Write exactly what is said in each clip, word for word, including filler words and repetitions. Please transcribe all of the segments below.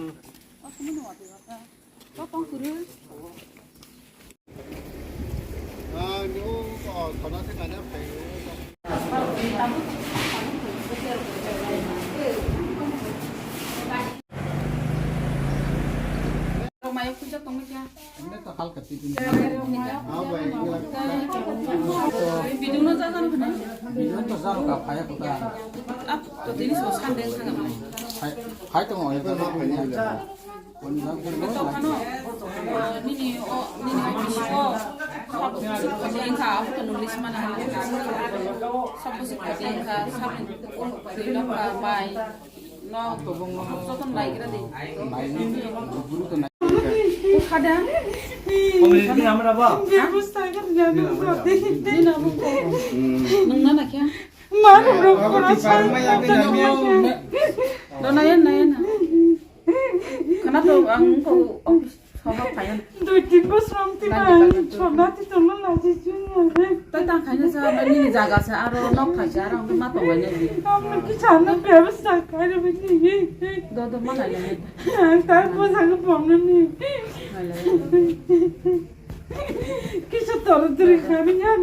Hai, hai tongo, hai tongo. Ito kano, ah, nini o, nini office o, sab busu khati wngkha, abo to notice mana. Sab busu khati wngkha, sab twi lokha, bai, nok, joto naigra di. Bukha da. Nina buko. Nung nana kya? Maru rok pura sa. Lo naya, naya na. Khana to ang ko office soba khayan. Dui tin bosor ang ti ma, soba ti tolo laji chun. Ta ta khaina sa, nini jaga sa, aro nok khaisa, aro ang ma tongbai nai. Ang ki sana bebas sa khai re bini. Do do ma lai lai. Ang ta ko sa ko pom ni. Lai lai. Kisa toro tiri kami ya.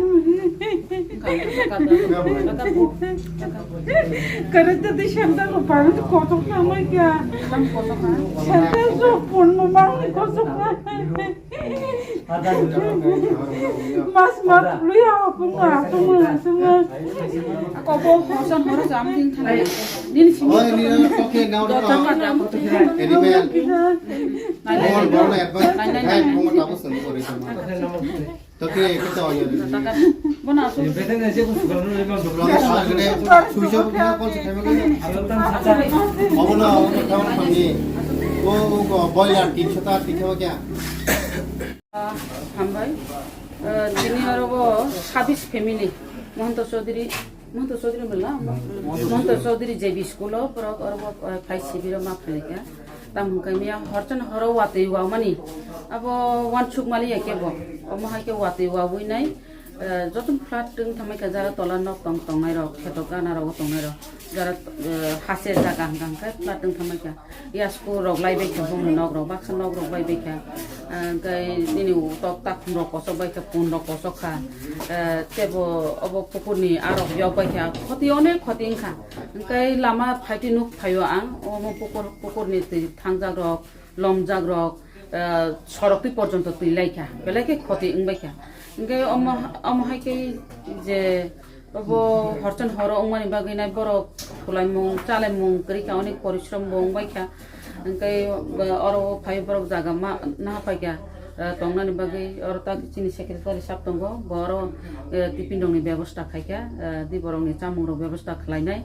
Kare tadi sandal lo parang tu kotor kama kya. Sandal so pun mo mang ni kotor kama. Mas mat lu ya apa nggak apa nggak apa nggak. Kobo hosan horo jam tin thana. Nini simi. Oh, ini na toke na udah. Dotor ka jam. Ini mel. Bol bol na advance. Nai, nai, nai. Hai, mau tahu sendiri sama. Toke kita aja. Taka. Bona asu. Belai salah gede. Suja punya kau sekarang kan. Apa na? Apa na kami? Oh, oh, boiler tinsho ta tiga kya? Ah, hambai. Ah, tini oro bo sabis family. Mohanta Chaudhary, Mohanta Chaudhary mela? Mohanta Chaudhary J B school o, borok oro bo, ah, phai sibiro ma phailika. Tam hwnkhe miya horchon horo watwi wamani. Abo wansuk mali ya kebo. Omo hai khe watwi wawi nai. Eh, joto flat tong thamai kha, jara tola nok tong tongnai rok, kheto gana rogo tongnai rok, jara, eh, hase jaga hwnkha hwnkhe flat tong thamai kha. Yasku rok lai bai kha, bongni nok rok, baksa nok rok bai bai kha. Eh, hwnkhe nini utok takhum rok kosok bai kha, pun rok kosok kha. Eh, tebo obo pukur ni arok yok bai kha, khoti onek khoti wngkha. Hwnkhe lama phaitwi nuk phaio ang, omo pukur, pukur ni twi thangjak rok, lomjak rok, eh, sorok twi porjonto twi lai kha, belai khe khoti wng bai kha. Hwnkhe omo, omo hai khe je obo horchon horo wngmani bagwi nai borok khwlaimung, chalaimung kwrwi kha, onek porishrom bo wng bai kha. Hwnkhe, eh, oro phai borok jaga ma naha pai kha, eh, tongnani bagwi oro ta chini secretary sab tongo, bo oro, eh, tiffin rokni bebosta khai kha, eh, di borokni chamung rok bebosta khlai nai.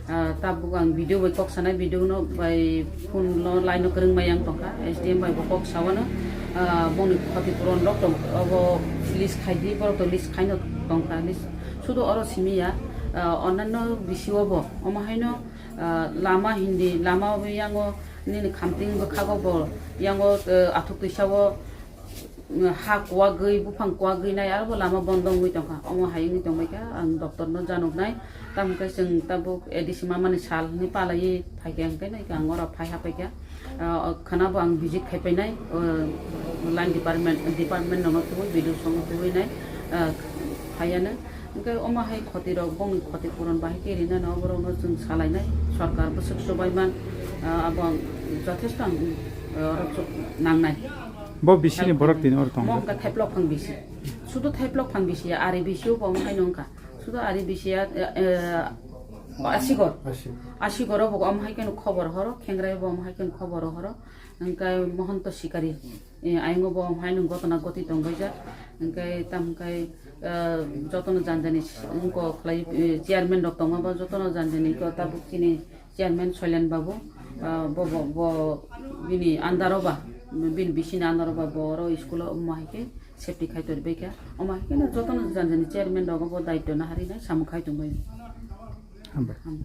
Ah, tabuk ang video bai kok sanai, video no bai phone no line no kwrwng mai yang tongkha, S D M bai bo kok sawano, ah, bongni khoti puron rok tong, obo list khai di, borok to list khai no tongkha, list sudo oro simi ya, ah, onano bisi o bo, omo hai no, ah, lama hindi, lama yango nini khamting bwkhago bo yango, eh, athuk twisa o, ha kuwagwi, buphang kuwagwi nai, aro bo lama bondo wngwi tongkha. Omo hai wngwi tongbaikha, ang doctor no janoknai. Tamo khe chwng tabuk A D C mamani sal hinwi palaiwi phaikha, hwnkhe nai ang oro phai hapaikha. Ah, o khana bo ang visit khai painai, o line department, department rokno tubui, B D O songno tubui nai, ah, phaiya nai. Hwnkhe omo hai khoti rok, bongni khoti puron bahai khe rinani oborokno chwng salainai, sorkar bwswk chubaiman, ah, abo ang jothesto ang, ah, oro chuk nangnai. Bo bisini borok tini oro tongo. Mo wngkha thaiplok phang bisi. Sudo thaiplok phang bisi ya, ari bisi o bo wngkha nw wngkha. Sudo ari bisi ya, eh, eh, asigor. Asigor. Asigor o bo omo hai kheno khobor horo, khengrai bo omo hai kheno khobor horo. Hwnkhe Mohonto Sikari, eh, ayung bo omo hai nw gotona goti tongbaijak. Hwnkhe tam hwnkhe, eh, jotono jani jani wngkok khlai, eh, chairman rok tongo bo jotono jani jani ko tabuk chini chairman Soilen Babu, ah, bo, bo, bo bini under o ba, bini bisini under o ba bo oro school o omo hai khe safety khai tori bai kha. Omo hai khe no jotono jani jani chairman rok bo daityo naharina samung khai tong bai. Hambai. Hambai.